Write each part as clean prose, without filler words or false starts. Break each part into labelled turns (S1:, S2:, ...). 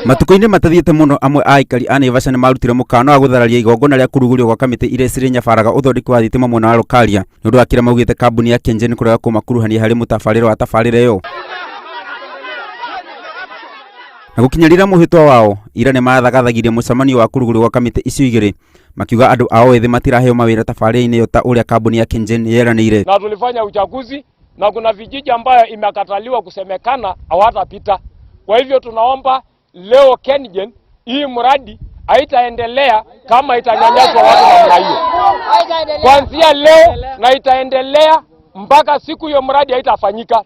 S1: Matukũ-inĩ matathiĩte mũno, amwe a aikari a Naivasha nĩ marutire mũkana wa gũthararia igongona rĩa kũrugũrio gwa kamĩtĩ iria cirĩ nyabaraga ũthondeki wa thitima mwena wa Lokaria nĩ ũndũ wa kĩrĩa maugĩte kambuni ya KenGen kũrega kũmakuruhania harĩ mũtabarĩre wa tabarĩra ĩyo. Na gũkinya rĩrĩa mũhĩtwa wao, ira nĩ mathagathagirie mũcemanio wa kũrugũrio gwa kamĩtĩ icio igĩrĩ, makiuga andũ ao ethĩ matiraheo mawĩra tabarĩra-inĩ ĩyo ta ũrĩa kambuni ya KenGen yeranĩire.
S2: Na tulifanya uchaguzi na kuna vijiji ambayo imekataliwa kusemekana hawatapita. Kwa hivyo tunaomba leo KenGen, hii mradi haitaendelea kama itanyanyaswa watu namna hiyo. Kuanzia leo na itaendelea mpaka siku hiyo mradi haitafanyika.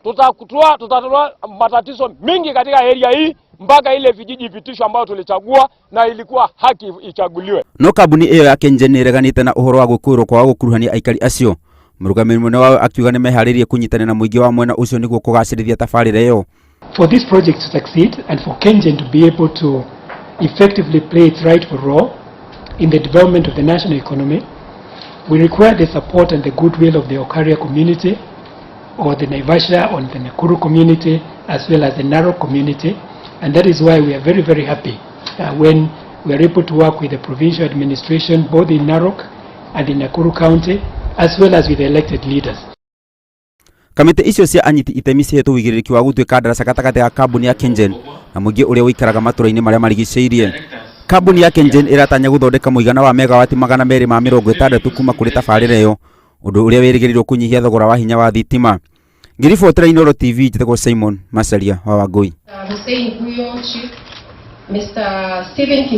S2: Tutatoa matatizo mingi katika area hii mpaka ile vijiji ipitishwe ambayo tulichagua na ilikuwa haki ichaguliwe.
S1: No kambuni ĩyo ya KenGen nĩ ĩreganĩte na ũhoro wa gwĩkũĩrwo kwaga gũkuruhania aikari acio. Mũrũgamĩrĩri mũnene wao akiuga nĩ meharĩirie kũnyitanĩra na mũingĩ wa mwena ũcio nĩguo kũgacĩrithia tabarĩra ĩyo.
S3: For this project to succeed and for KenGen to be able to effectively play its rightful role in the development of the national economy, we require the support and the goodwill of the Olkaria community, or the Naivasha or the Nakuru community, as well as the Narok community. And that is why we are very, very happy when we are able to work with the provincial administration, both in Narok and in Nakuru County, as well as with the elected leaders.
S1: Kamĩtĩ icio cia anyiti itemi cihetwo ũigĩrĩrĩki wa gũtuĩka ndaraca gatagatĩ ga kambuni ya KenGen na mũingĩ ũrĩa ũikaraga matũra-inĩ marĩa marigicĩirie. Kambuni ya KenGen ĩratanya gũthondeka mũigana wa megawati 260 kuma kũrĩ tabarĩra ĩyo, ũndũ ũrĩa wĩrĩgĩrĩirwo kũnyihia thogora wa hinya wa thitima. Ngĩribotera Inooro TV, njĩtagwo Simon Macharia wa Wangũi.
S4: Hussein Guyo, Chief, Mr. Stephen Kim.